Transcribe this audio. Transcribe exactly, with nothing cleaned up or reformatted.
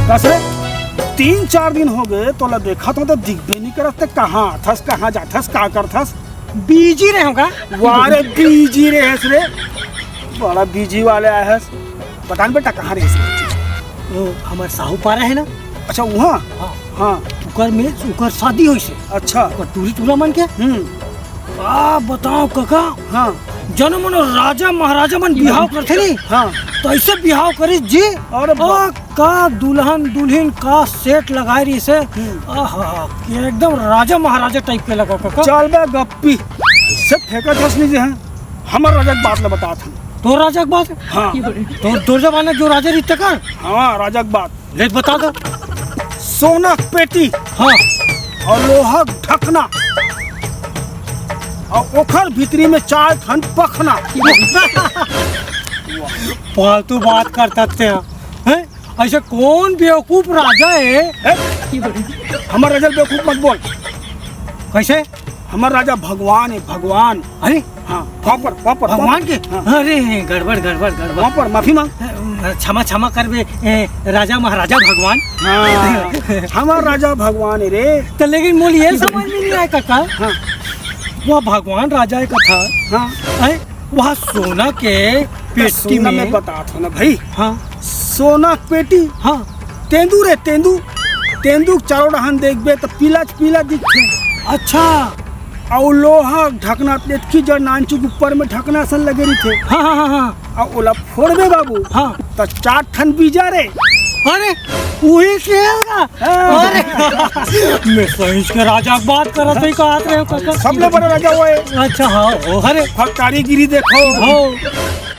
कस रे, तीन चार दिन हो गए, तोला देखत हों त दिखबे नहीं करस, ते कहाँ आथस, कहाँ जाथस, का करथस? बिजी रहे हों का? वाह रे, बिजी रहेस रे, बड़ा बिजी वाले आए हस। बता न बेटा, कहाँ रहेस? वो हमर साहू पारा हे ना? अच्छा, वहाँ? हाँ। हाँ। ओकर में, ओकर शादी होइस हे। अच्छा। ओकर टूरी टूरा मन के। हम्म। का बताओं कका? हाँ। जनो मनो राजा महाराजा मन बिहाव करथे नी, हाँ। तइसे बिहाव करिस जी। अरे बाप। आ, का दुल्हन दुल्हिन का सेट लगाए रहिस हे। हम्म। आहा, एकदम राजा महाराजा टाइप के लगा कका। चल बे गप्पी, से फेंकत हस नहीं जे, हाँ। हमर राजा के बात ल बतात हन। तोर राजा के बात? हाँ। तोर, तोर जमाना जो राजा रहिस तेकर? हाँ, राजा के बात। ले बता दो। सोना के पेटी। हाँ। अउ लोहा के ढकना। अउ ओखर भीतरी में चार ठन पखना। फालतू बात करथस ते, हैं? अइसे कौन बेवकूफ राजा हे? हैं? हमर राजा ल बेवकूफ मत बोल। कइसे? हमर राजा भगवान हे, भगवान। अरे, हाँ, पाँव पर, पाँव पर, पाँव भगवान पर। के? हाँ। अरे, गड़बड़, गड़बड़, गड़बड़। पाँव पर, माफी मांग। अ, क्षमा, क्षमा करबे, ए, राजा महाराजा भगवान। हाँ, हमर राजा भगवान हे रे। त लेकिन मोला ये समझ में नहीं आय कका। हाँ। वो भगवान राजा हे कथा। हाँ। हैं? वहाँ सोना के पेटी सोना में। मैं बतात हों ना भाई। हाँ। सोना के पेटी। हाँ। तेंदू रे, तेंदू। तेंदू के चारों डहन देखबे त पीला पीला दिखथे। अच्छा। अउ लोहा ढकना, एतकी जड़ नानचुक ऊपर में ढकना असन लगे रहिथे। हाँ, हाँ, हाँ, हाँ। अउ ओला फोड़बे बाबू, हाँ। त चार ठन बीजा रे। अरे, उही के का? हाँ। अरे, मैं सहीच के राजा के बात करत हँव, का कहत रहे हो कका? सबले बड़े राजा वो हे। अच्छा, हाँ, ओ, अरे। फटकारीगिरी देखो। हाँ।